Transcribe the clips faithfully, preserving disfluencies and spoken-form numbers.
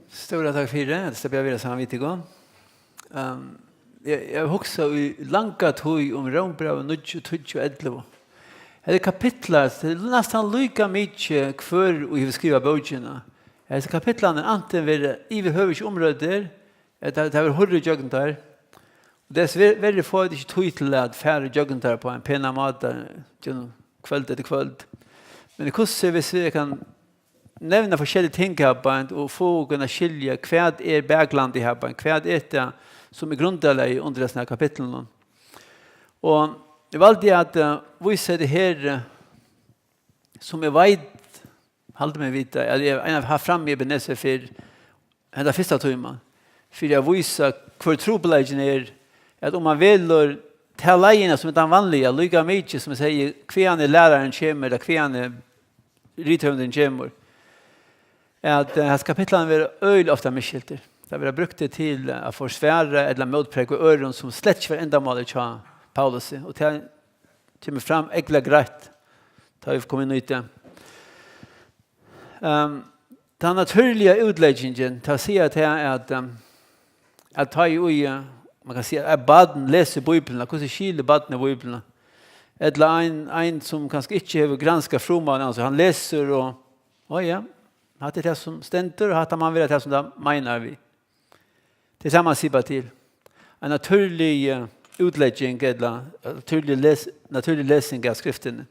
Stóra takk fyri, at eg slapp at vera saman við tykkum. Ehm, eg, eg hugsi í langa tíð um Rómbrævið níggju, tíggju og ellivu. Hetta er kapitlar, tað er næstan líka mikið hvør ið hevur skrivað bókina. Hesir kapitlarnir antin verða yvirhøvur ikki umrøddir, ella tað verður hurra ígjøgnum teir. Og dess ver-, verri fáa vit ikki tíð til at fara ígjøgnum teir á ein penan máta, gjøgnum kvøld eftir kvøld. Men hvussu, hvis eg kann nevna forskellige ting her, beint, og fáa okkum at skilja, hvat er baklandið her, beint, hvat er tað, sum er grundarlagið undir hesum her kapitlinum. Og eg valdi at, eh, vísa hetta her, eh, sum eg veit, haldi meg vita, at eg einaferð havi havt fram í Ebenezer fyrr, henda fyrsta tíman, fyri at vísa, hvør trupulleikin er, at um man velur ta leiðina, sum er tann vanliga, líka mikið sum eg sigi, hvaðani lærarin kemur, ella hvaðani rithøvundurin kemur, at, eh, hasi kapitlarnir verða øgiliga ofta misskiltir. Tað verða brúktir til at forsvara ella mótprógva øðrum, sum slett ikki var endamálið hjá Paulusi, og tað kemur fram ógvuliga greitt, tá vit koma inn í tað. Ehm, tann natúrliga útleggingin, tað sigur tað at, ehm, at tá ið, eh, man kann siga, at barn lesur Bíbliuna, hvussu skilir barnið Bíbliuna? Ella ein, ein sum kanska ikki hevur granskað frummálið, altso, hann lesur og, ó ja, hatta er tað sum stendur, og hatta man vera tað sum tað meinar við. Tað er sama at sipa til. Ein natúrlig, eh, útlegging, ella, eh, natúrlig les-, natúrlig lesing av skriftini.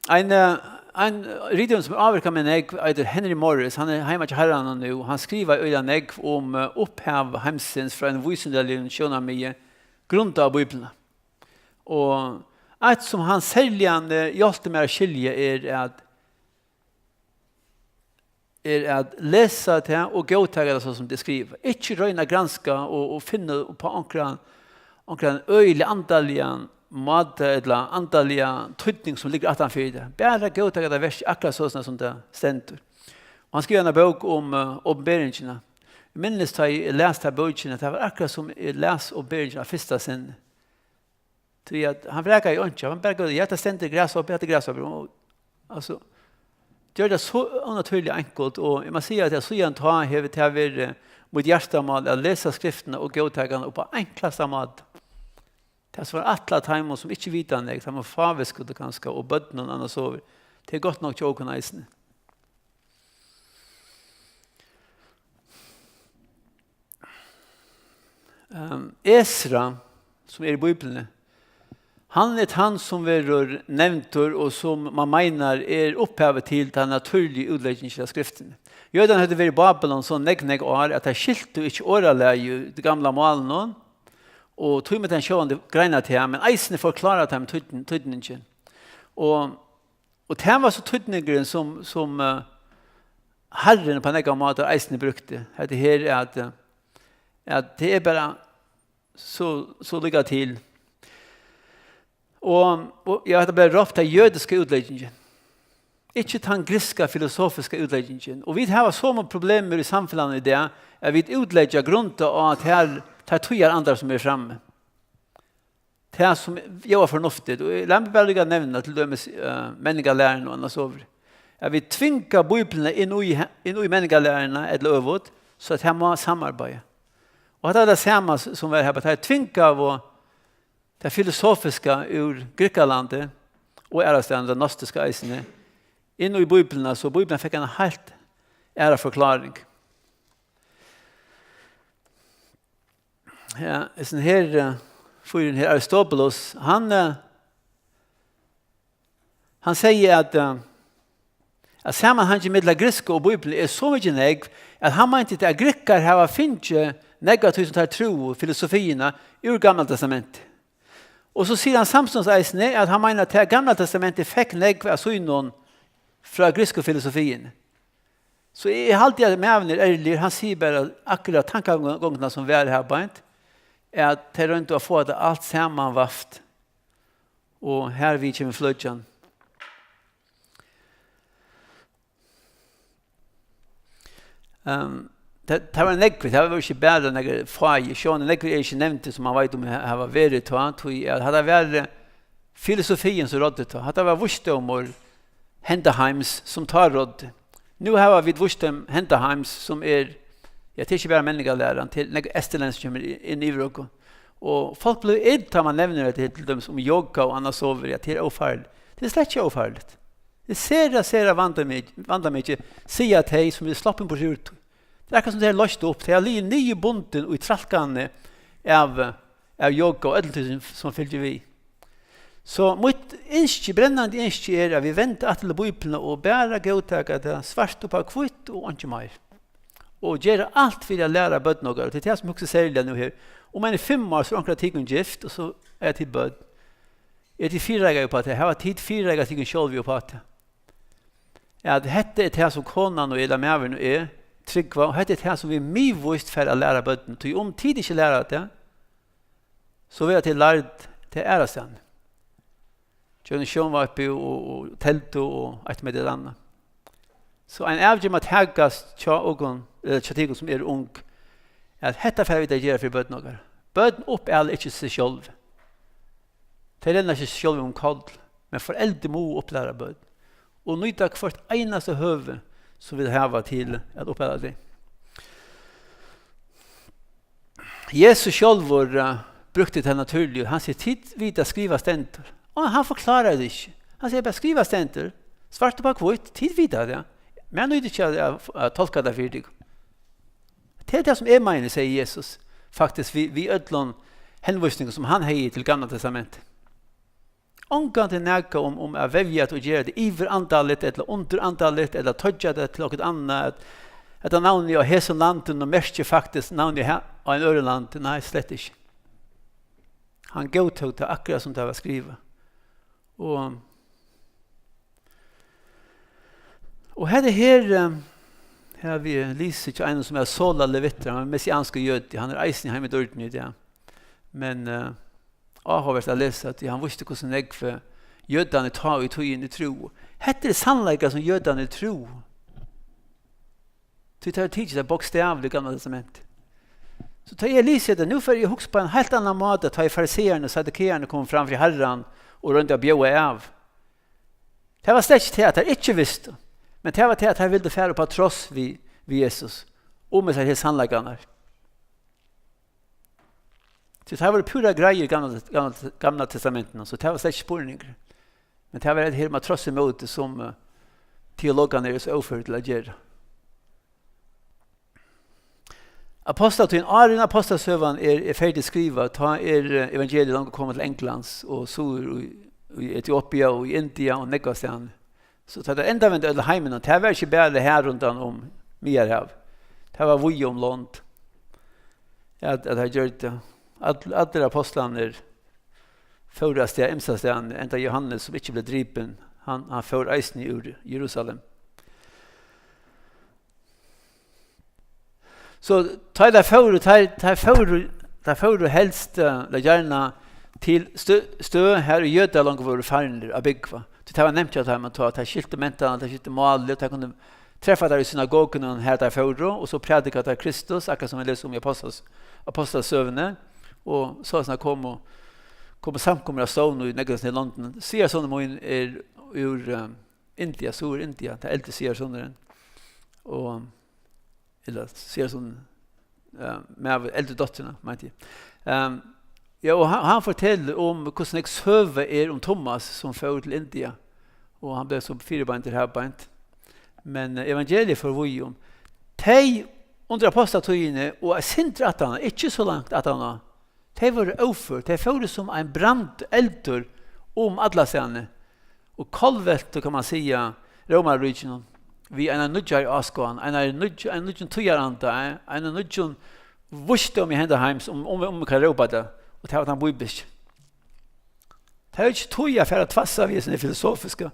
Ein, eh, ein rithøvundur, sum ávirkar meg nógv, eitur Henry Morris. Hann er heima hjá Harranum nú. Hann skrivar øgiliga nógv um, eh, upphav heimsins frá einum vísindaligum sjónarmiði, grundað á Bíbliuna. Og eitt, sum hann serliga, eh, hjálpti mær at skilja, er at er at lesa tað og góðtaka tað, so sum tað er skrivað. Ikki royna at granska og, og finna upp á onkran, onkran øgiliga andaligan máta ella andaligan týdning, sum liggur aftan fyri tað. Bara góðtaka tað versið akkurát so sum tað stendur. Og hann skrivar eina bók um, eh, Opinberingina. Eg minnist, tá eg las ta bókina, tað var akkurát sum eg las Opinberingina fyrsta sinni. Tí at hann vrakaði einki, hann bara gjørdi, ja, tað stendur grasshoppa, ja, tað er grasshoppa. Og, altso, gjørdi tað so ónatúrliga enkelt, og eg má siga, at síðan tá hevur tað verið mítt hjartamál at lesa skriftina og góðtaka hana upp á einklasta máta. Tað, sum var ætlað teimum, sum ikki vita nógv, teimum fáviskutu kanska, og børnum annars over. Tað er gott nokk hjá okkum eisini. Ehm, Esra, sum er í Bíbliuni, hann er tann, sum verður nevndur og sum man meinar er upphavið til ta natúrligu útleggingina av skriftini. Jødarnir høvdu verið í Babylon so nógv, nógv ár, at teir skiltu ikki orðalagið í tí gamla málinum, og tí mátti hann sjálvandi greina tað, men eisini forklára teimum týdn-, týdningin. Og Og tað var so týdningurin, sum, sum, eh, Harrin á nógvar mátar eisini brúkti. Hetta her er at, eh, at tað er bara so, so líka til. Og, og eg havi bara rópt ta jødiska útleggingin. Ikki tann grikska filosofiska útleggingin. Og vit hava somu problemir í samfelagnum í dag, at vit útleggja grundað á tær, tær tíðarandar, sum eru frammi. Tað, sum ljóðar fornuftigt, og lat meg bara líka nevna til dømis, eh, menningarlæruna og annað sovorðið, at vit tvinga Bíbliuna inn í he-, inn í menningarlæruna ella øvugt, so at tað má samarbeiða. Og hatta er tað sama s-, sum var her, at tað tvingaðu tað filosofiska úr Grikkalandi og aðrastaðni, tað gnostiska eisini, inn í Bíbliuna, so Bíblian fekk eina heilt aðra forkláring. Ja, hesin her, eh, fírin her, Aristobulus, hann, eh, hann segði at, eh, at samanhangin millum griksku og Bíbliuna er so mikið nógv, at hann meinti, at grikkar hava fingið nógv av tí, sum teir trúðu, filosofiina, úr Gamla Testamenti. Og so sigur hann samstundis eisini, at hann meinar, at tað Gamla Testamentið fekk nógv av sínum frá griksku filosofiini. So eg haldi, at maðurin er ærligur, hann sigur bara akkurát tankagongdina, sum var her beint, at tey royndu at fáa tað alt samanvævt, og hervið kemur fløkjan. Ehm, tað, tað var nógvir, tað var ikki bara nakrir fáir, sjálvandi nógvir eru ikki nevndir, sum man veit um ha-, hava verið tá, tí at hatta var, eh, filosofiin, sum ráddi tá. Hatta var vísdómur, henda heims, sum tá ráddi. Nú hava vit víst teim henda heims, sum er, ja, tað er ikki bara menningarlæran, til nógv eysturlendsk kemur inn yvir okkum. Og fólk blíva ill, tá man nevnir, at tað er til dømis um yoga og annað sovorðið, at tað er ófarligt. Tað er slett ikki ófarligt. Tað er sera, sera vandamik-, vandamikið, siga tey, sum eru sloppin burtur úr tí. Tað er akkurát sum tey eru loyst upp. Tey eru ligin niðurbundin í trælkanini av, av yoga og øllum tí, sum, sum fylgir við. So mítt ynski, brennandi ynski er, at vit venda aftur til Bíbliuna og bara góðtaka tað svart upp á hvítt og einki meir. Og gera alt fyri at læra børn okkara. Og tað er tað, sum eg hugsi serliga nú her. Um eini fimm ár, so er onkur av tykum gift, og so eiga tit børn. Eru tit fyrireikaðir upp á tað? Hava tit fyrireikað tykum sjálvi upp á tað? At hetta er tað, sum konan og, ella maðurin og eg trúgva, og hetta er tað, sum vit miðvíst fara at læra børnum. Tí um tit ikki læra tað, so verða tey lærd tað aðrastaðni. Gjøgnum sjónvarpið og, og teldu og eitt met eitt annað. So ein avgerð má takast hjá okkum, ella hjá tykkum, sum eru ung, at hetta fara vit at gera fyri børn okkara. Børn uppala ikki seg sjálv. Tey renna ikki sjálv um koll, men foreldur mugu upplæra børn og nýta hvørt einasta høvi, sum vit hava til at upplæra tey. Jesus sjálvur, eh, brúkti tað natúrliga. Hann sigur, "Tit vita, skrivað stendur." Og hann forklárar tað ikki. Hann sigur bara, "Skrivað stendur. Svart upp á hvítt. Tit vita tað. Mær nýtir ikki at, at, at tolka tað fyri tykkum." Tað er tað, sum eg meini, sigur Jesus, faktiskt, við, við øllum henvísingum, sum hann hevði til Gamla Testamentið. Ongantíð nakað um, um at vevja tað og gera tað yvirandaligt ella undirandaligt ella toyggja tað til okkurt annað, at, at tað navnið á hesum landinum merkir faktiskt navnið her á ein øðrum landi. Nei, slett ikki. Hann góðtók tað akkurát, sum tað var skrivað. Og, og hetta her, eh, havi eg lisið hjá einum, sum er sola-levitur, hann er messianskur jødi, hann er eisini heima í dýrdini í dag. Men, eh, áhugavert at lesa, tí hann vísti, hvussu nógv, eh, jødarnir tá í tíðini trúðu. Hetta er sannleikar, sum jødarnir trúðu. Tí teir hava tikið tað bókstavliga í Gamla Testamenti. So tá eg lesi hetta, nú fari eg at hugsa upp á ein heilt annan máta, tá ið fariseararnir og saddukeararnir komu fram fyri Harran og royndu at bjóða av. Tað var slett ikki tað, at teir ikki vistu, men tað var tað, at teir vildu fara upp á tross við, við Jesus, um hesar her sannleikarnar. Tí teir vóru púra greiðir í Gamla, Gamla, Gamla Testamentinum, so tað var slett ikki spurningur. Men tað var hetta her, man tross ímóti, sum, eh, teologarnir eru so óførir til at gera. Ápostlatíðin, áðrenn ápostlasøgan er, er ferdig skrivað, tá er, eh, evangeliið longu komið til Englands og suður í, í Etiopia og í India og nógvastaðni. So tá tað endar við øllum heiminum, tað var ikki bara her rundan um Miðjarðarhavið. Tað var víða um lond, at, at tað gjørdi. All-, allir ápostlarnir fóru av stað, ymsastaðni, enda Jóhannes, sum ikki bleiv dripin, hann, hann fór eisini úr Jerusalem. So teir, teir fóru, teir, teir fóru, teir fóru helst, eh, ella gjarna til stø-, støð, har jødar longu vóru farnir at búgva. Tí tað var nemt hjá teimum, tá teir skiltu mentan, teir skiltu málið, teir kundu treffa teir í synagogunum, har teir fóru, og so prædika teir Kristus, akkurát sum vit lesa um í Apostlas-, Apostlasøguni, og soleiðis komu, komu samkomur av stovn í nógvastaðni í London. Svigarsonur mín er úr, eh, India, Suður-India, tað er elsti svigarsonurin. Og, ella svigarsonurin, eh, maður eldru dóttrina, meinti eg. Ehm, ja, og hann, hann fortelur um, hvussu nógv søga er um Thomas, sum fór til India, og hann bleiv so fyribeindur har beint. Men, eh, evangeliið fór víða um. Tey undir ápostlatíðini, og eitt sindur aftaná, ikki so langt aftaná, tey vóru ófør, tey fóru sum ein brand, eldur um allastaðni og kollveltu, kann man siga, Rómaríkinum við einari nýggjari áskoðan, einari nýggj-, einum nýggjum tíðaranda, einum nýggjum vísdómi henda heims, um, um, um man kann rópa tað, og tað var tann bíbliski. Tað er ikki tíð at fara at tvassa við hesum filosofiska.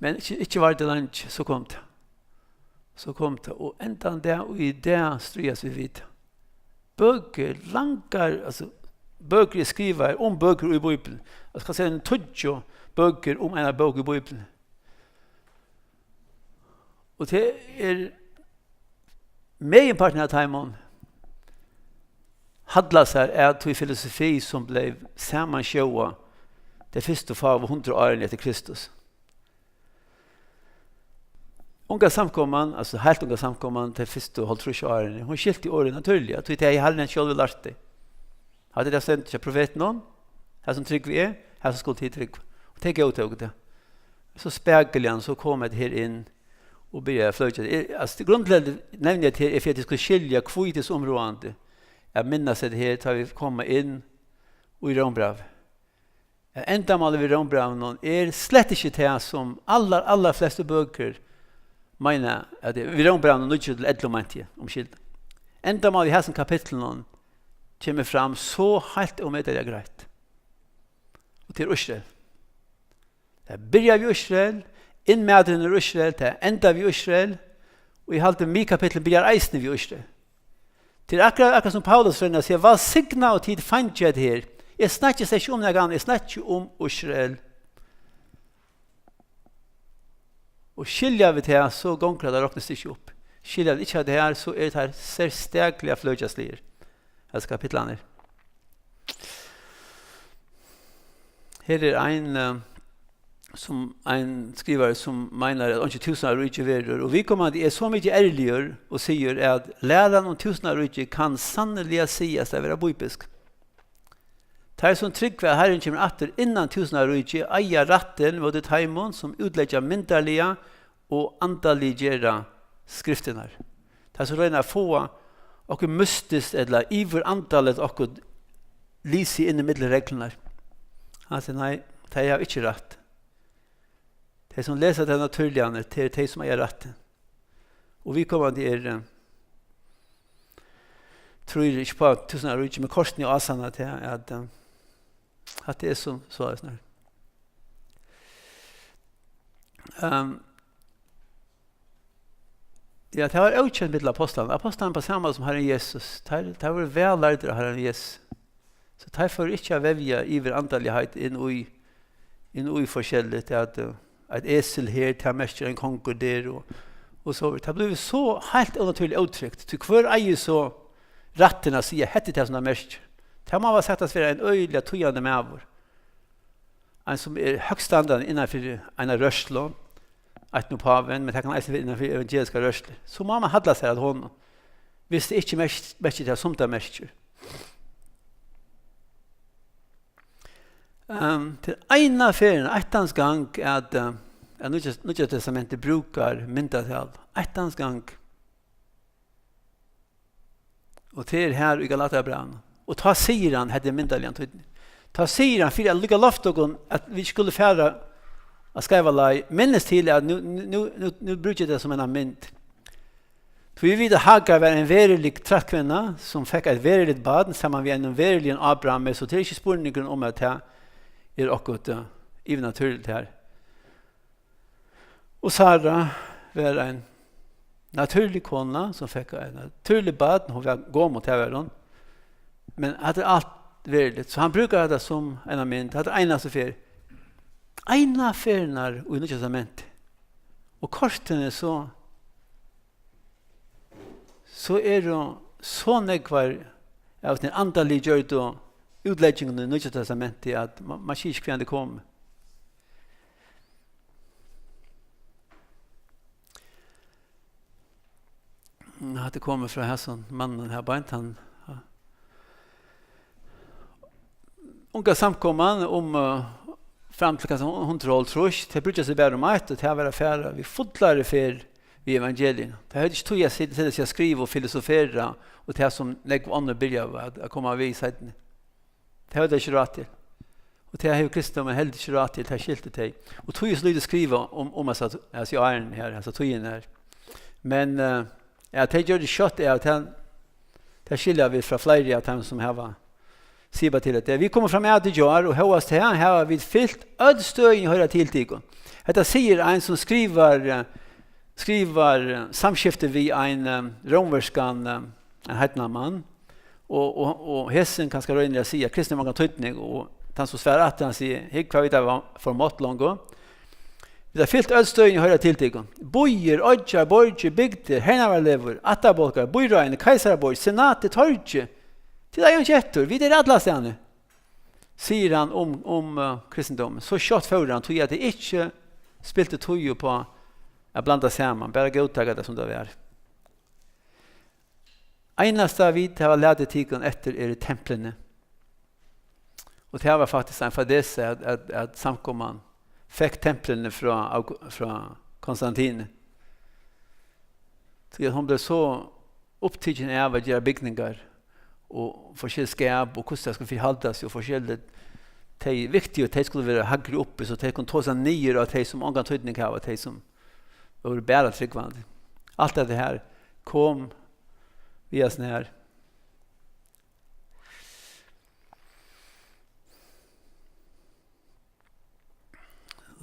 Men ikki, ikki var tað leingi, so kom tað. So kom tað, og enn tann dag, og í dag stríðast vit við tað. Bøkur, langar, altso, bøkur er skrivaðar um bøkur í Bíbliuni. Altso, kann siga, ein tíggju bøkur um eina bók í Bíbliuni. Og tað er, meginpartin av teimum halla sær at tí filosofi, sum bleiv samansjóðað, tey fyrstu fáu hundrað árini eftir Kristus. Unga samkoman, altso heilt unga samkoman, tey fyrstu hálvtrýss árini, hon skilti orðið natúrliga, tí tey hava sjálv lært tey. Hatta er tað stendur hjá profetinum, har sum trúgvi eg, har sum skulu tit trúgva. Og tey góðtóku tað. So spakuliga, so kom hetta her inn og byrjaði at flókja. Eg, altso, grundleggjandi nevni eg hetta her, er fyri at tit skulu skilja, hví tað er so umráðandi at minnast hetta her, tá vit koma inn í Rómbrævið. At endamálið við Rómbrævinum er slett ikki tað, sum allar, allar flestu bøkur meina, at við Rómbrævinum níggju til ellivu meinti eg, umskylda. Endamálið í hasum kapitlinum kemur fram so heilt ómetaliga greitt. Og tað er Ísrael. Tað byrjar við Ísrael, innmaturin er Ísrael, tað endar við Ísrael, og eg haldi, miðkapitlið byrjar eisini við Ísrael. Tað er akkurát, akkurát sum Paulus roynir at siga, vælsigna og tit feingi hetta her. Eg snakki slett ikki um nakað annað, eg snakki um Ísrael. Og skilja vit tað, so gongur tað, roknist ikki upp. Skilja vit ikki tað her, so er tað serstakliga fløkjasligir, hasi kapitlarnir. Her er ein, eh, sum ein skrivari, sum meinar, at einki túsundaríki verður, og viðkomandi er so mikið ærligur og sigur, at læran um túsundaríki kann sanniliga sigast at vera bíbilsk. Teir, sum trúgva, at Harrin kemur aftur innan túsundaríkið, eiga rættin móti teimum, sum útleggja myndarliga og andaliggera skriftirnar. Teir, sum royna at fáa okkurt mystiskt ella yvirandaligt, okkurt lisið inn í millum reglurnar. Hann sigur, nei, tey hava ikki rætt. Tey, sum lesa tað natúrliga, tað eru tey, sum eiga rættin. Og viðkomandi er, eh, trýr ikki á túsundaríkið, men kortini ásanna tað, at, eh, at tað er so, soleiðis nær. Ehm, ja, tað var ókent millum ápostlarnar. Ápostlarnir, á sama máta sum Harrin Jesus, teir, teir vóru væl lærdir av Harranum Jesus. So teir fóru ikki at vevja yvirandaligheit inn í, inn í forskelligt, at, eh, eitt esil her, tað merkir ein kongur der, og, og so. Tað blívur so heilt ónatúrliga ótrygt, tí hvør eigur so rættin at siga, hetta er tað, sum tað merkir? Tað má væl sigast at vera ein øgiliga týðandi maður. Ein, sum er høgtstandandi innan fyri eina rørslu, eitt nú pávin, men tað kann eisini vera innan fyri evangeliska rørslu. So má mann halla sær at honum, viss tað ikki merk-, merkir tað, sum tað merkir. Ehm, til eina ferðina, eittans gang, at, eh, at Nýggja, Nýggja Testamentið brúkar myndatal. Eittans gang. Og tað er her í Galatiabrævinum. Og tá sigur hann, hetta er myndarligan týdning. Tá sigur hann, fyri at líka lofta okkum, at vit skulu fara á skeiva leið, minnist til, at nú, nú, nú, nú brúki eg tað sum eina mynd. Tí vit vita, at Hagar var ein verulig trækvinna, sum fekk eitt veruligt barn saman við einum veruligum Abrahami, so tað er ikki spurningur um, at tað er okkurt, eh, yvirnatúrligt her. Og Sara var ein natúrlig kona, sum fekk eitt natúrligt barn. Hon var gomul, tað var hon. Men hatta er alt veruligt. So hann brúkar hetta sum eina mynd. Hatta er einastu ferð. Eina ferðina í Nýggja Testamenti. Og kortini so, so eru so nógvar av tí andaliga gjørdu útleggingum í Nýggja Testamenti, at man, man skilur ikki, hvaðani tað kom. Hatta er komið frá hasum manninum her beint, hann, ja. Unga samkoman um, eh, fram til kanska hundrað og hálvtrýss, tey brúddu seg bara um eitt, og tað var at fara við fullari ferð við evangelium. Tey høvdu ikki tíð at sita, seta seg at skriva og filosofera, og tað sum nógv onnur byrjaðu at, at koma við seinni. Tað høvdu tey ikki ráð til. Og tað hevur kristendomurin heldur ikki ráð til, tað skiltu tey. Og tí er so lítið skrivað um, um hasa, hasi árini her, hasa tíðina her. Men, eh, ja, tey gjørdu skjótt av, tað, tað skilja vit frá fleiri av teimum, sum hava sipað til at tað. Vit koma fram at í gjár, og hóast tað hava vit fylt øll støðini, hoyra til tykkum. Hetta sigur ein, sum skrivar, eh, skrivar, eh, samskifti við ein, eh, rómverskan, eh, ein heidnan mann. Og, og, og hesin kanska roynir at siga, kristni hevur ongan týdning, og tann, sum svarar aftur, hann sigur, hygg, hvat vit hava formátt longu. Vit hava fylt øll støðini, hoyra til tykkum. Býir, oyggjar, borgir, bygdir, hernaðarlegur, ættarbólkar, býráðini, keisaraborg, senatið, torgið. Tit eiga einki eftir, vit eru allastaðni. sigur hann um, um, eh, kristindómin. So skjótt fór hann, tí at tey ikki spiltu tíð upp á at blanda saman, bara góðtaka tað, sum tað var. Einasta vit hava latið tykkum eftir, eru templini. Og tað var faktiskt ein fadesa, at, at, at samkoman fekk templini frá, Aug-, frá Konstantini. Tí at hon bleiv so upptikin av at gera bygningar og forskellig skap og hvussu tað skuldi haldast og forskelligt. Tey viktigu, tey skuldu vera hægri uppi, so tey kundu tosa niður á tey, sum ongan týdning hava, tey sum vóru bara trúgvandi. Alt hetta her kom við hasum her.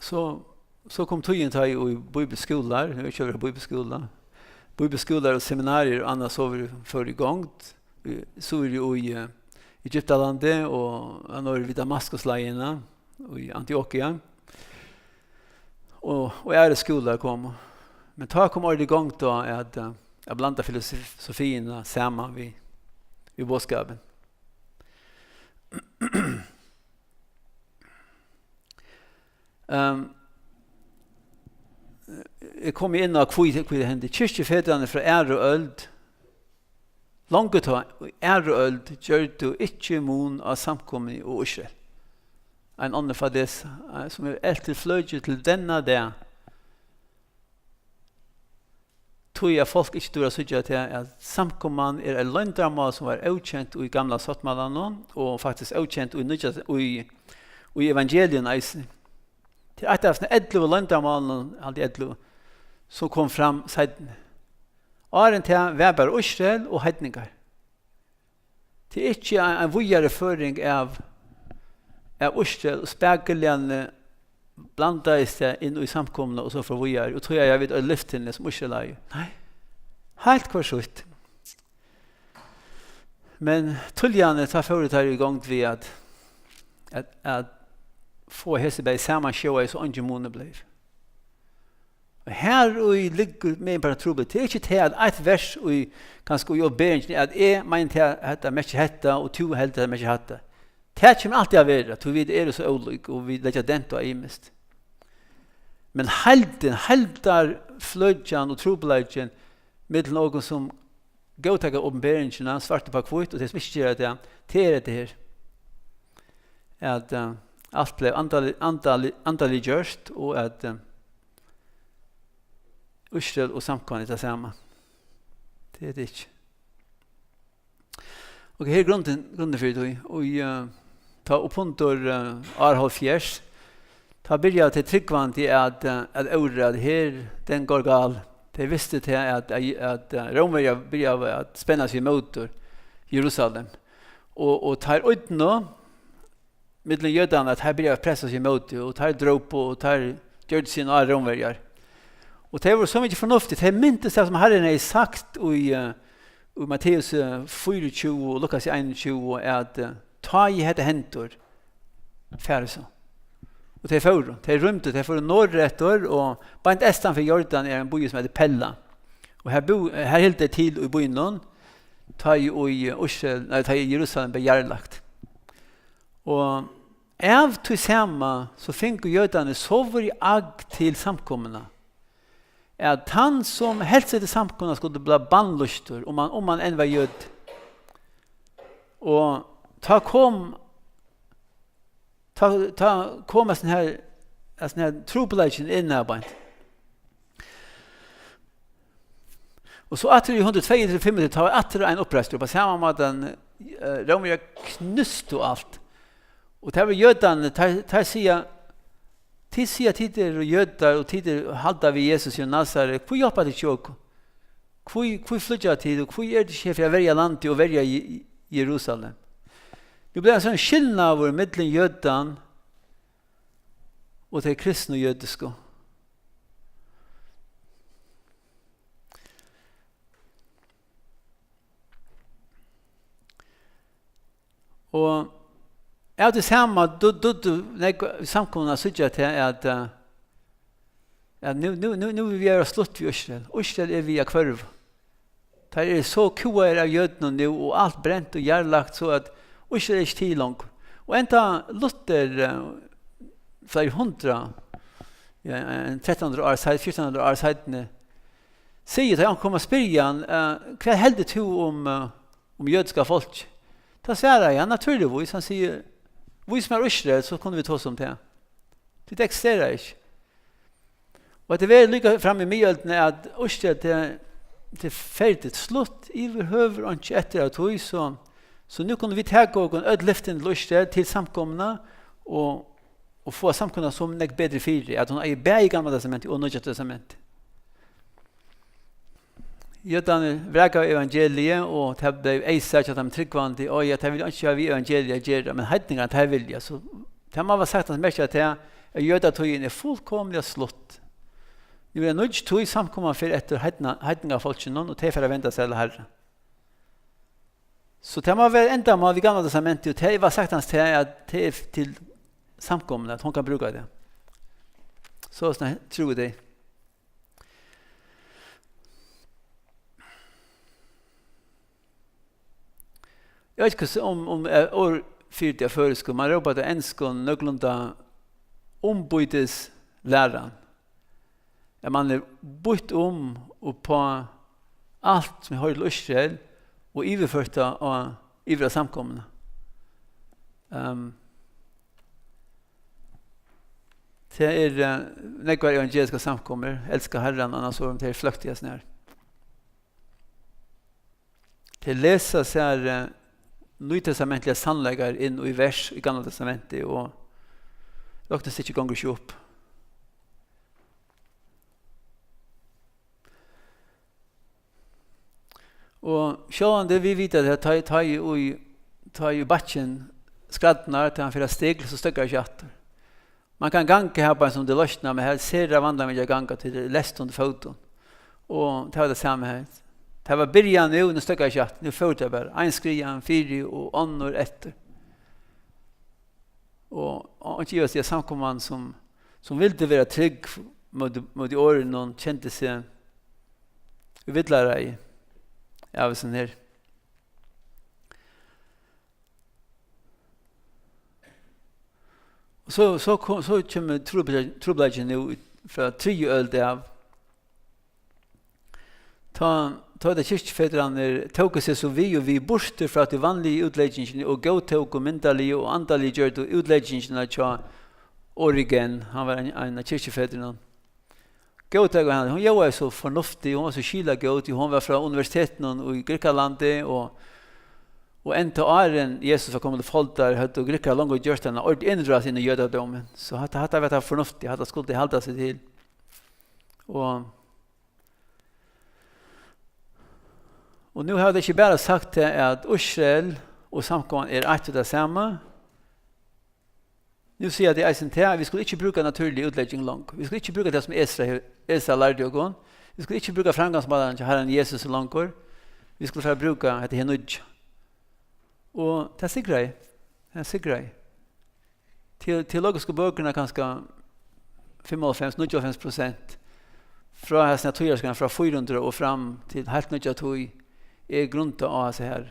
So, so kom tíðin, tá ið bíbliuskúlar, nú er ikki verið bíbliuskúla, bíbliuskúlar og seminarier og annað so verið, fóru í gongd, í, so er í, eh, Egyptalandi og norður við Damaskusleiðina, í Antiokia. Og, og aðrir skúlar komu. Men tá kom orðið í gongd tá at, eh, at blanda filosofiina saman við, við boðskapin. Ehm, eg komi inn á, hví, hví tað hendi. Kirkjufedrarnir frá aðru øld, longu tá, í aðru øld, gjørdu ikki mun á samkomuni og Ísrael. Ein onnur fadesa, eh, sum er eltir fløki til denna dag. Tí at fólk ikki dugir at síggja tað, at samkoman er eitt loyndarmál, sum var ókent í gamla sáttmálanum, og faktiskt ókent í nýggja, í, í evangelium eisini. Tað er eitt av sínum ellivu loyndarmálunum, haldi eg, ellivu, sum kom fram seinni. Áðrenn tað var bara Ísrael og heidningar. Tað er ikki ein, ein víðari føring av, av Ísrael, og spakuliga blandaðist tað inn í samkomuna og so fór víðari, og tí eiga vit øll lyftini sum Ísrael eigur. Nei, heilt hvørt sítt. Men tíðliga, tá fóru teir í gongd við at, at, at fáa hesi bæði samansjóðaði, so eingin munur bleiv. Og her í liggur megin bara trupult. Tað er ikki tað, at eitt vers í, kanska í opinberingini, at eg meini tað, hetta merkir hetta, og tú heldur, tað merkir hatta. Tað kemur altíð at vera, tí vit eru so ólík, og vit leggja dent á ymiskt. Men heildin, heildarfløkjan og trupulleikin millum okkum sum góðtaka opinberingina svart upp á hvítt, og tey sum ikki gera tað, tað er hetta her. At, eh, alt bleiv andalig-, andalig-, andaligjørt, og at, eh, Ísrael og samkoman er tað sama. Tað er tað ikki. Ok, her er grundin, grundin fyri tí. Og, eh, tá upp undir, eh, ár hálvfjerðs, tá byrjaðu tey trúgvandi at, eh, at óra, at her, den går gal. Tey vistu tað at, at, at, eh, Rómverjar byrjaðu at spenna seg ímóti Jerusalem. Og, og teir ídnaðu millum jødarnar, at teir byrjaðu at pressa seg ímóti, og teir drópu, og teir gjørdu seg ná Rómverjar. Og tey vóru so mikið fornuftig, tey mintust tað, sum Harrin hevði sagt í, eh, í Matteus, eh, fýraogtjúgu og Lukas einogtjúgu, at, eh, tá ið hetta hendir, farið so. Og tey fóru, tey rýmdu, tey fóru norðureftir, og beint eystan fyri Jordan er ein býur, sum eitur Pella. Og her bú-, her hildu tey til í býnum, tá ið í Ísrael, nei, tá ið Jerusalem bleiv jarðlagt. Og av tí sama, so fingu jødarnir so víða agg til samkomuna, at tann, sum helt seg til samkomuna, skuldi blíva bannlýstur, um hann, um hann enn var jødi. Og tá kom, tá, tá kom hesin her, hesin her trupulleikin inn her beint. Og so aftur í hundrað og tveyogtretivu, fimmogtretivu, tá var aftur ein uppreistur, á sama mátan, eh, Rómverjar knustu alt. Og tað var jødarnir, teir, teir siga, tit siga, tit eru jødar, og tit eru, halda við Jesus í Nasaret. Hví hjálpa tit ikki okkum? Hví, hví flýggja tit, og hví eru tit ikki her fyri at verja landið og verja Je-, Jerusalem? Nú bleiv ein sånn skilnaður millum jødan og tey kristnu jødisku. Og av tí sama, dugdu, dugdu nógv í samkomuni at síggja tað, at, eh, at nú, nú, nú, nú er við at vera slutt við Ísrael. Ísrael er við at hvørva. Teir eru so kúgaðir av jødunum nú, og alt brent og jarðlagt, so at Ísrael er ikki til longur. Og enda Luther, eh, fleiri hundrað, ja, ein trettan hundrað ár, se-, fjúrtan hundrað ár seinni, sigur, tá hann kom og spyr hann, eh, "Hvat heldur tú um, eh, um jødiska fólk?" Tá svarar hann, naturligvís, hann sigur, "Vís mær Ísrael, so kunnu vit tosa um tað." Tí tað eksisterar ikki. Og hetta verður líka fram í miðøldini, at Ísrael, tað, tað fer til slutt yvirhøvur einki eftir av tí, so, so nú kunnu vit taka okkum øll lyftini til Ísrael, til samkomuna, og, og fáa samkomuna so nógv betri fyri, at hon eigur bæði Gamla Testamentið og Nýggja Testamentið. Jødarnir vrakaðu evangeliið, og tað bleiv eyðsæð hjá teimum trúgvandi, og ja, tey vilja einki hava við evangeliið at gera, men heidningarnir, tey vilja, so tað má vera sagt, at merkja tað, at jødatíðin er fullkomiliga slutt. Nú er ein nýggj tíð, samkoman fer eftir heidna-, heidningafólkinum, og tey fara at venda sær til Harran. So tað má vera endamál við Gamla Testamentið, og tað var saktans tað, at tað er til samkomuna, at hon kann brúka tað. So, so trúðu tey. Eg veit ikki, hvussu, um, um er orð fyri tað á føroyskum, man rópar tað á enskum nøkulunda umbytislæran. At man er býtt um upp á alt sum hoyrir til Ísrael og yvirført tað á, yvir á samkomuna. Ehm, tað er, eh, nógvar evangeliskar samkomur, elska Harran, annars vóru tey fløktiga snar. Tey lesa sær, eh, nýtestamentligar sannleikar inn í vers í Gamla Testamenti og roknistykkið gongur ikki upp. Og sjálvandi, vit vita at tá, tá ið í, tá ið bakkin skrædnar, tá hann fer at stikla, so steðgar ikki aftur. Man kann ganga har bara sum tað loysnar, men har er sera vandamikið at ganga, tí tað er leyst undir fótum. Og tað var tað sama har. Tað var byrjað nú, nú steðgar ikki aftur, nú fór tað bara. Ein skriðan fyri og onnur eftir. Og, og ikki ivast í at samkoman sum, sum vildi vera trygg móti, móti orðunum, kendi seg í villareiði av hesum her. Og so, so kom, so kemur trupulleikin, trupulleikin nú í, frá triðju øld av. Tá, tá ið kirkjufedrarnir tóku seg so við og við burtur frá tí vanligu útleggingini og góðtóku myndarligu og andaligu gjørdu útleggingina hjá Origen, hann var ein, ein av kirkjufedrarnum. Góðtøkan, hon ljóðaði so fornuftig, hon var so skilagóð, tí hon var frá universitetinum í Grikkalandi, og, og enntá áðrenn Jesus var komin til foldar, høvdu Grikkar longu gjørt eina ordiliga innrás inn í jødadómin. So hatta, hatta var tað fornuftiga, hatta skuldi halda seg til. Og, og nú hava tey ikki bara sagt tað, at Ísrael og samkoman er eitt og tað sama, Nú siga tey eisini tað, at vit skulu ikki brúka natúrliga útlegging longur. Vit skulu ikki brúka tað, sum Esra hevur, Esra lærdi okkum. Vit skulu ikki brúka framgangsmálarnar hjá Harranum Jesusi longur. Vit skulu fara at brúka hetta her nýggja. Og tað sigraði. Tað sigraði. Te-, teologisku bøkurnar, kanska fimmoghálvfems, níggjuoghálvfems prosent frá hasum tíðarskeiðinum, frá fýra hundrað og fram til heilt nýggja tíð, er grundað á hasa her,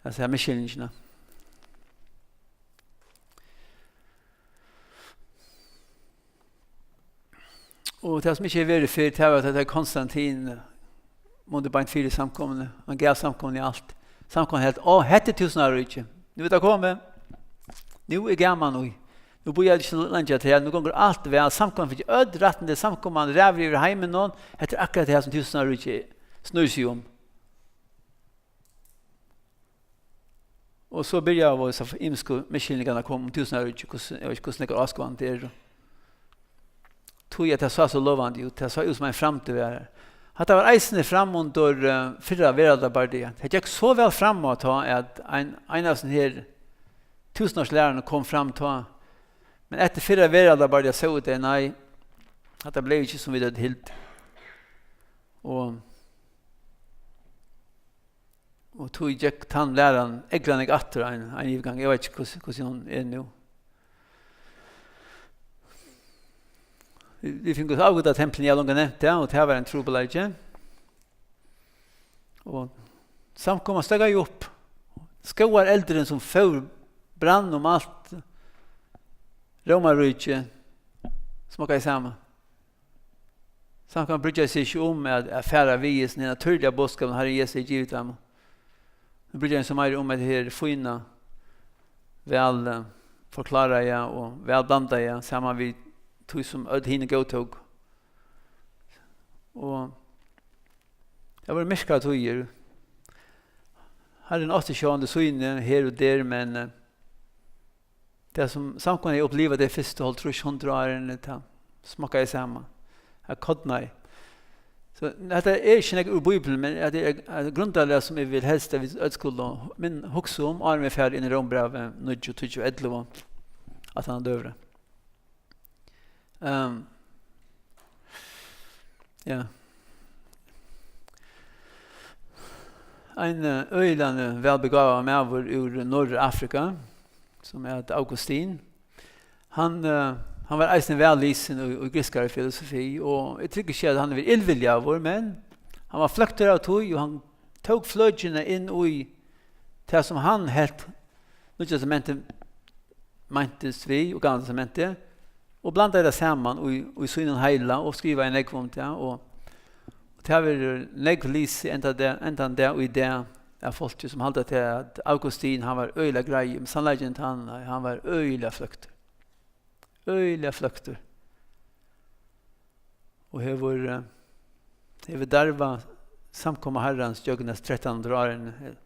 hasa her misskilningina. Og tað, sum ikki hevur verið fyrr, tað var, at Konstantin mundi beint fyri samkomuni. Hann gav samkomuni alt. Samkoman helt, "Á, hetta er túsundáraríkið. Nú er tað komið. Nú er gaman í. Nú bíða vit ikki leingi eftir her. Nú gongur alt væl. Samkoman fekk øll rættindi. Samkoman ræður yvir heiminum. Hetta er akkurát tað, sum túsundáraríkið snýr seg um." Og so byrjaðu hesar ymisku misskilningarnar at koma um túsundáraríkið, hvussu, eg veit ikki, hvussu nógvar áskoðanir tað eru. Tí at tað sá so lovandi út, tað sá út sum ein framtíð var har. Hatta var eisini fram undir, eh, fyrra veraldarbardaga. Tað gekk so væl fram á tá, at ein, ein av hesum her túsundárslæran kom fram tá. Men eftir fyrra veraldarbardaga sóu tey, nei, hatta bleiv ikki, sum vit høvdu hildið. Og Og tí gekk tann læran ógvuliga nógv aftur ein, ein yvirgang. Eg veit ikki, hvussu, hvussu hon er nú. Vit, vit fingu avgudar templini, eg havi longu nevnt tað, og tað var ein trupulleiki. Og samkoman steðgaði upp. Skógareldurin, sum fór rann um alt Rómaríkið, smokkaði saman. Samkoman brýddi seg ikki um at, at fara við í hesum natúrliga boðskapinum, Harrin Jesus hevði givið teimum. Nú brýddi hann seg meira um at her fína, væl, eh, forkláraða og væl blandaða, saman við tí sum øll hini góðtóku. Og tað vóru myrkar tíðir. Harrin átti sjálvandi síni her og der, men, eh, tað sum samkoman hevði upplivað tey fyrstu hálvtrýss, hundrað árini, tað smokkaði saman. Tað kornaði. So, hetta er ikki nógv úr Bíbliuni, men hetta er eitt grundarlag sum eg vil helst at vit øll skulu min-, hugsa um, áðrenn vit fara inn í Rómbrævið níggju, tíggju, ellivu, alt annað døgurða. Ehm, ja. Ein, eh, øgiliga, eh, væl begávaður maður úr Norðurafrika, sum æt Augustin. Hann, eh, hann var eisini væl lisin í, í grikskari filosofi, og eg trúgvi ikki, at hann var illviljaður, men hann var fløktur av tí, og hann tók fløkina inn í tað, sum hann helt Nýggja Testamentið meintist við, og Gamla Testamentið, og blandaði tað saman í, í sínum heila og skrivaði nógv um tað, og, og tað verður nógv lisið enn dag, enn tann dag í dag av fólki, sum halda til, at Augustin, hann var øgiliga greiður, men sannleikin er tann, at hann var øgiliga fløktur. Øgiliga fløktur. Og hevur, eh, hevur darvað samkomu Harrans gjøgnum hesi trettan hundrað árini.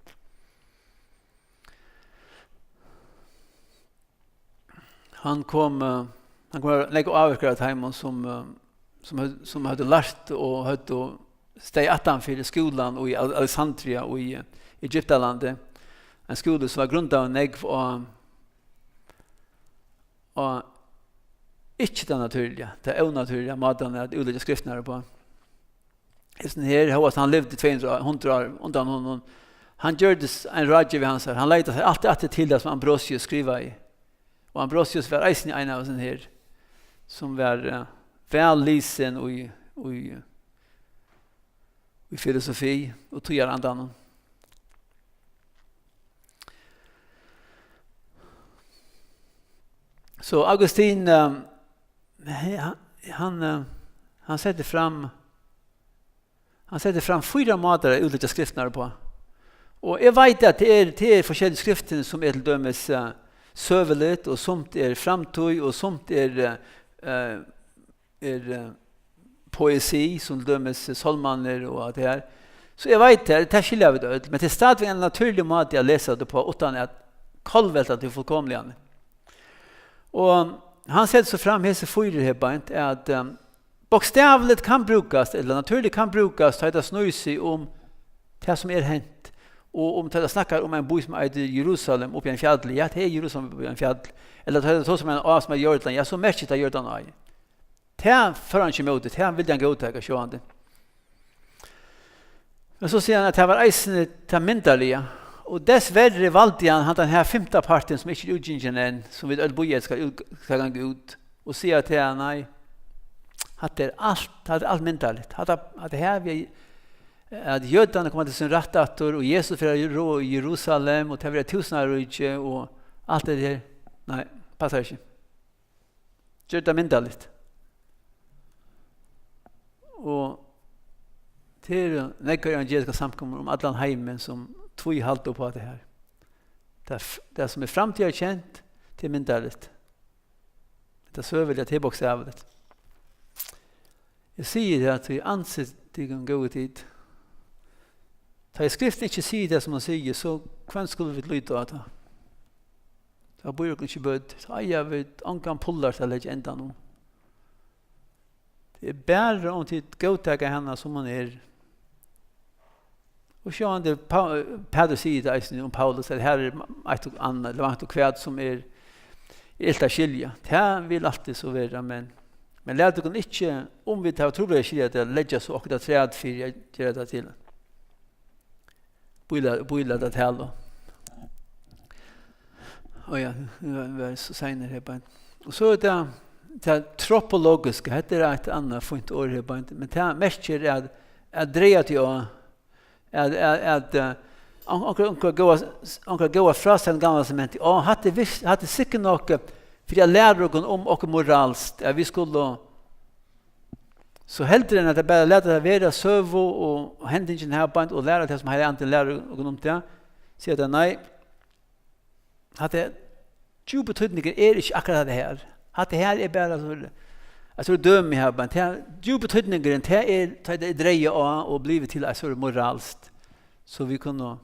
Hann kom, eh, hann kom at nógv ávirka av teimum, sum, eh, sum høvdu, sum høvdu lært og høvdu staðið aftan fyri skúlan í Al-, Alexandria í, eh, Egyptalandi. Ein skúli, sum var grundaður nógv á, á ikki tað natúrliga, tað ónatúrliga mátan at útleggja skriftirnar uppá. Hesin her, hóast hann livdi tvey hundrað, hundrað ár undan honum, hann gjørdist ein ráðgevi hansara. Hann leitaði sær altíð aftur til tað, sum Ambrosius skrivaði. Og Ambrosius var eisini ein av hesum her, sum var, eh, væl lisin í, í, í filosofi og tíðarandanum. So Augustin, eh, he-, hann, hann, eh, hann setti fram, hann setti fram fýra mátar at útleggja skriftirnar uppá. Og eg veit at tað er, tað er forskellig skriftin, sum er til dømis, eh, søguligt, og sumt er framtíð, og sumt er, eh, eh, er, eh, poesi, sum til dømis sálmarnir og alt tað her. So eg veit tað, tað skilja vit øll, men tað er stadigvæk ein natúrlig máti at lesa tað uppá, uttan at kollvelta tað fullkomiliga. Og hann setir so fram hesi fýra her beint, at, eh, bókstavligt kann brúkast, ella natúrligt kann brúkast, tá ið tað snýr seg um tað, sum er hent, og um tá ið tað snakkar um ein bý, sum eitur Jerusalem, uppi á einum fjalli, ja, tað er Jerusalem uppi á einum fjalli, ella tá ið tað tosar um eina á, sum eitur Jordan, ja, so merkir tað Jordan á. Tað fór hann ikki ímóti, tað vildi hann góðtaka, sjálvandi. Men so sigur hann, at tað var eisini tað myndarliga. Og dessverri valdi hann handan her fimta partin, sum ikki er útgingin enn, sum vit øll bíða eftir skal út, skal ganga út, og siga til hann, nei, hatta er alt, hatta er alt myndarligt. Hatta, hatta her við, at jødarnir koma til sín rætt aftur, og Jesus fer at ráða í Jerusalem, og tað verður túsundaríki, og alt det her. Nei, passar ikki. Ger tað myndarligt. Og tað eru nógvar evangeliskar samkomur um allan heimin, sum tví halda upp á tað her. Tað f-, tað, sum er framtíðarkent, tað er myndarligt. Tað søguliga, tað er bókstavligt. Eg sigi tað, tí ansið tykkum, góðu tit. Tá ið Skriftin ikki sigur tað, sum hon sigur, so hvønn skulu vit líta á tá? Tá býr okkum ikki í bøtt. Tá eiga vit ongan pullart at leggja endan um. Tað er bara, um tit góðtaka hana, sum hon er. Og sjálvandi, Pá-, Pætur sigur tað eisini um Paulus, at her er eitt og annað, ella mangt og hvat, sum er, er ilt at skilja. Tað vil altíð so vera, men, men lat okkum ikki, um vit hava trupulleikar at skilja tað, leggja so okkurt afturat fyri at gera tað til. Bíla-, bílæt at tala. Ó ja, nú var, var so seinur her beint. Og so er tað, tað tropologiska, hetta er eitt annað fínt orð her beint, men tað merkir at, at draga teg á, at, at, at, eh, on-, onkra, onkra góða, onkra góða frástøðu Gamla Testamenti. Og hatta er vist, hatta er sikkurt nokk, eh, fyri at læra okkum um okkum moralskt, at vit skulu so heldur enn at bara lata tað vera søgu og, og hendingin her beint og læra tað sum Heilagi Andin lærir okkum um tað, siga tað nei. Hatta er, djúpi týdningur er ikki akkurát hatta her. Hatta her er bara so, altso, dømi her beint. Tað djúpi týdningurin, tað er, tá tað er dreigað á og blivið til eitt so moralskt, so vit kunnu,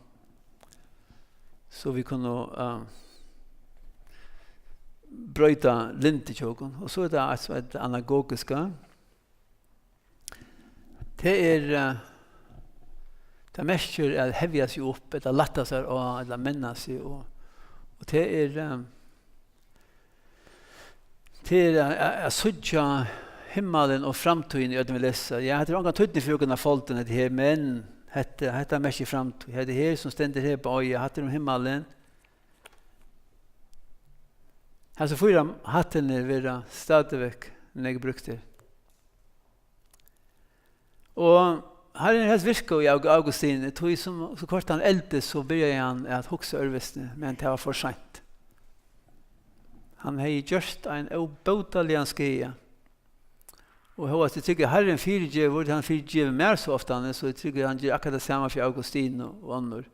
so vit kunnu, eh, broyta lyndi hjá okkum. Og so er tað eitt, eitt anagogiska. Tað er, eh, tað merkir at hevja seg upp, ella lætta sær á, ella menna seg, og, og tað er, eh, tað er at, at, at síggja himmalin og framtíðina í øllum vit lesa. Ja, hetta er ongan týdning fyri okkum at folda hetta her, men hetta, hetta merkir framtíð. Hetta her sum stendur her á, ja, hatta er um himmalin. Hasir fýra hættirnir verða stadigvæk nógv brúktir. Og Harrin hevur helst virkað í Aug-, Augustin, tí sum, so hvørt hann eldist, so byrjaði hann at hugsa øðrvísi, men tað var for seint. Hann hevði gjørt ein óbótaligan skaða. Og hóast eg trúgvi, Harrin fyrigevur, hann fyrigevur mær so ofta, so eg trúgvi, hann ger akkurát tað sama fyri Augustin og, og onnur.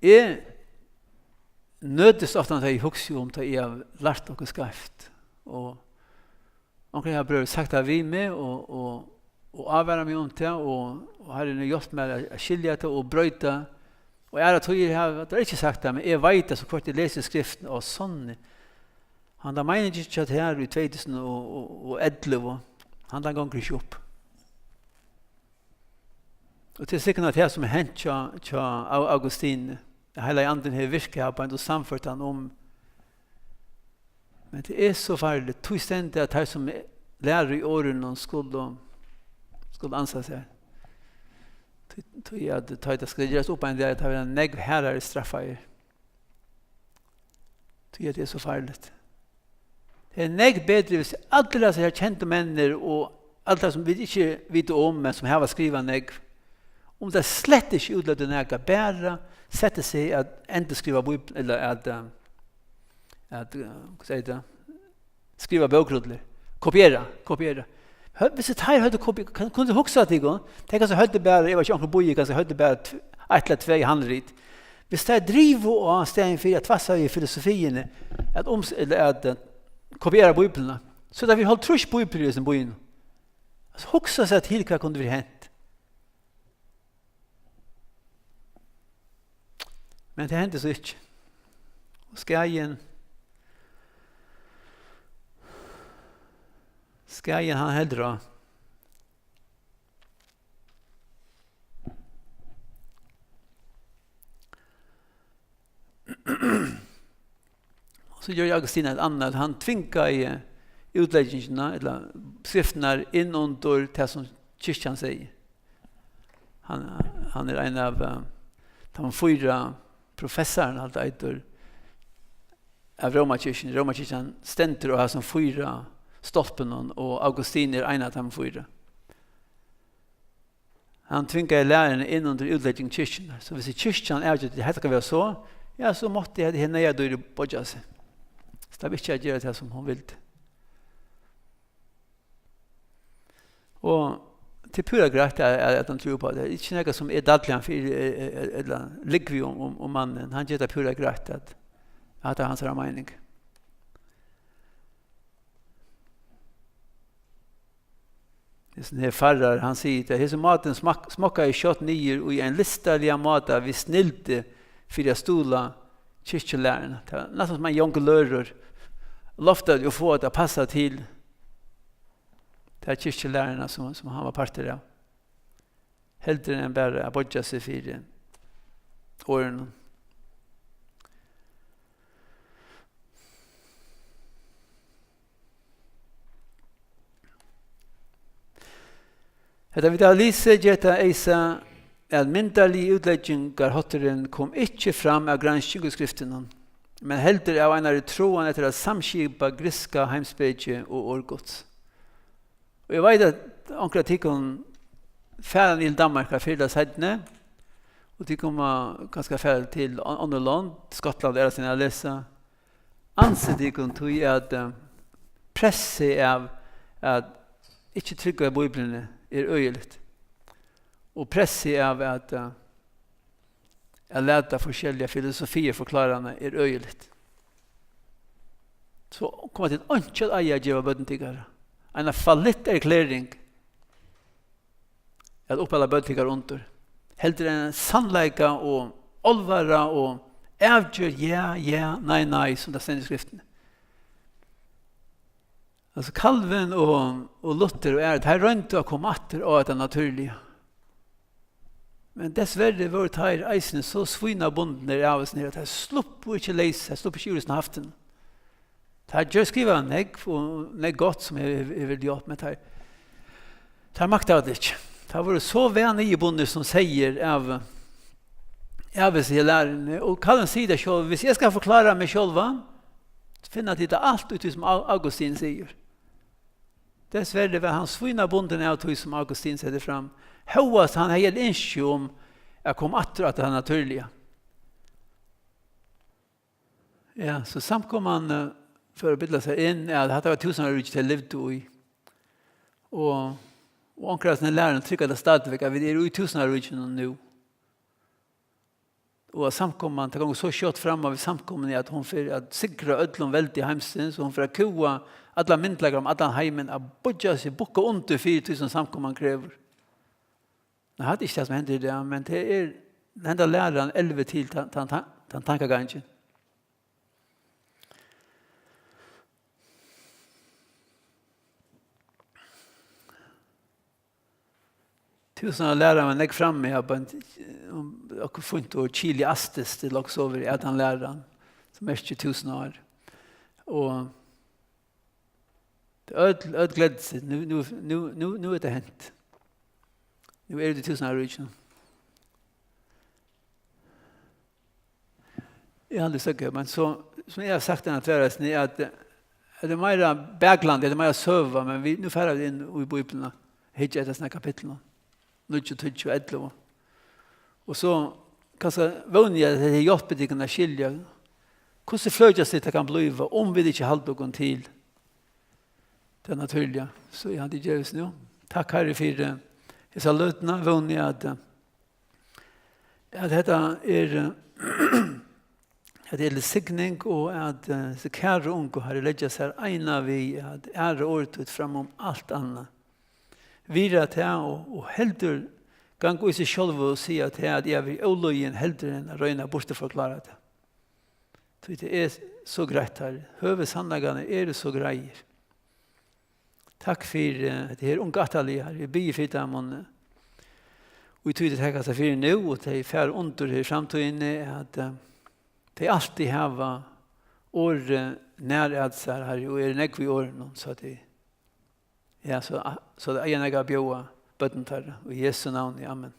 Eg nøtist ofta, tá eg hugsi um, tá eg havi lært okkurt skeivt, og onkur hevur brøður sagt tað við meg, og, og, og ávarað meg um tað, og, og Harrin hevur hjálpt mær at, at skilja tað og broyta. Og aðrar tíðir hava teir ikki sagt tað, men eg veit tað, so hvørt eg lesi skriftina, og sanniliga, handan meiningin hjá tær í tvey túsund og ellivu, handan gongur ikki upp. Og tað er sikkurt tað, sum er hent hjá, hjá Au-, Augustin. Heilagi Andin hevur virkað, har beint og sannført hann um. Men tað er so farligt. Tí stendur at teir, sum læra í orðinum, skulu, skulu ansa sær. Tí, tí at tá tað skal gerast upp ein dag, tá verða nógv harðari straffaðir. Tí at tað er so farligt. Tað er nógv betri, hvis allir hasir her kendu menninir og alt tað, sum vit ikki vita um, men sum hava skrivað nógv, um tað slett ikki útløgdu nakað, bara settu seg at endurskriva Bíbl-, ella at, eh, at, eh, hvat sigur tað? Skriva bókrullir. Kopiera, kopiera. Hø-, hvis teir høvdu kopi-, kann, kunnu tit hugsa tykkum, tey kanska høvdu bara, eg veit ikki, onkur býur kanska høvdu bara tv-, eitt ella tvey handrit. Hvis teir drivu á staðin fyri at tvassa við filosofiini, at ums-, ella at, eh, kopiera Bíbliuna, so tað vóru hálvtrýss bíbliur í hesum býnum. Altso, hugsa sær til, hvat kundi verið hent. Men tað hendi so ikki. Og skaðin, skaðin, hann heldur á. Og so gjørdi Augustin eitt annað, hann tvingaði útleggingina, ella skriftirnar, inn undir tað, sum kirkjan segði. Hann, hann er ein av, eh, teimum fýra professorunum, alt eitur, av Rómakirkjuni. Rómakirkjan stendur á hasum fýra stólpunum, og Augustin er ein av teimum fýra. Hann tvingaði læruna inn undir útlegging kirkjunnar. So hvis kirkjan avgjørdi, at hetta skal vera so, ja, so mátti hetta her neyðardýrið boyggja seg. Slapp ikki at gera tað, sum hon vildi. Og tað er púra greitt, at, at, at hann trúði uppá tað. Ikki nakað, sum eg dalli hann fyri, e-, e-, ella lúgvi um, um, um mannin. Hann ger tað púra greitt, at, at hatta er hansara meining. Hesin her Farrar, hann sigur tað: "Hesin mátin smak-, smokkaði skjótt niður í ein listaligan máta við snildi fyri at stuðla kirkjulæruna." Tað var næstan sum ein jonglørur, loftaði og fáa tað at passa til ta kirkjulæruna, sum, sum hann var partur av. Heldur enn bara at boyggja seg fyri orðunum. Hetta vit hava lisið, ger tað eisini, at myndarligi útleggingarhátturin kom ikki fram av gransking í skriftunum, men heldur av einari tráan eftir at samskipa grikska heimspeki og orð Guds. Og eg veit, at onkur av tykkum fara niður til Danmarkar fyrr ella seinni, og tit koma kanska at fara til o-, onnur lond, Skotland, aðrastaðni at lesa. Ansið tykkum tí at, eh, pressið av at ikki trúgva Bíbliuni er øgiligt. Og pressið av at, eh, at lata forskelligar filosofiir forklára hana er øgiligt. So koma tit einki at eiga at geva børnum tykkara. Eina fallitterklæring at uppala børn tykkara undir. Heldur ein sannleika og álvara og avgerð, ja, ja, nei, nei, sum tað stendur í Skriftini. Altso, Calvin og, og Luther og aðrir, teir royndu at koma aftur á hetta natúrliga. Men dessverri vóru teir eisini so svínabundnir av hesum her, at teir sluppu ikki leysir, teir sluppu ikki úr hesum haftinum. Teir gjørdu skrivað nógv, og nógv gott sum hevur, hevur, hevur hjálpt, men teir, teir maktaðu tað ikki. Teir vóru so væl niðurbundnir sum seyðir av, av hesi her læruni. Og Calvin sigur tað sjálvur, hvis eg skal forklára meg sjálvan, finna tit tað alt í tí sum Au-, Augustin sigur. Dessverri var hann svínabundin av tí sum Augustin setti fram. Hóast hann hevði eitt ynski um at koma aftur at tað natúrliga. Ja, so samkoman, eh, fór at billa seg inn, at hatta var túsundáraríkið, tey livdu í. Og, og onkrar av sínum lærum trúgva tað stadigvæk, at vit eru í túsundáraríkinum nú. Og at samkoman, tað gongur so skjótt fram við samkomuni, at hon fer at sigra øllum veldi heimsins, og hon fer at kúga allar myndugleikar um allan heimin, at boyggja seg, bukka undir fyri tí, sum samkoman krevur. Nei, hatta er ikki tað, sum hendir í dag, men tað er, henda læran elvir til tann, tann, tann, tann tankagangin. Túsundáralæran var nógv frammi, ja, men, um, okkurt fínt orð, chiliastes, tað er nokk so verið, at hann læran, sum merkir túsund ár. Og øll, øll gleddu seg. Nú, nú, nú, nú, nú er tað hent. Nú eru vit í túsundáraríkinum. Eg haldi so, men so, sum eg havi sagt, hann at vera, er at, at tað er meira baklandi, tað er meira søga, men vit, nú fara vit inn í Bíbliuna, hyggja eftir hesum kapitlinum, níggju, tíggju, ellivu. Og so, kanska, vóni eg, at tað hjálpir tykkum at skilja, hvussu fløkjast tað kann blíva, um vit ikki halda okkum til tað natúrliga. So eg haldi, eg gevist nú. Takk, Harri, fyri, eh, hesa løtuna. Vóni eg, at, eh, at hetta er, eh, at tað er til signing, og at, eh, hesi kæru ungu, Harri, leggja sær eina við at æra orð títt fram um alt annað. Virða tað og, og heldur ganga í seg sjálva og siga tað, at eg havi verið ólýðin, heldur enn at royna at burturforklára tað. Tí tað er so greitt, Harri. Høvuðssannleikarnir eru so greiðir. Takk fyri, eh, hetta her unga ættarliðið, Harri. Eg biði fyri teimum, eh, og eg tími at taka seg fyri nú, og tey fara undir her í framtíðini, at, eh, tey altíð hava orðið nær at sær, Harri, og eru nógv í orðinum, so at tey, ja, so, so at tey eiga nakað at bjóða børnum teirra. Í Jesu navni, amen.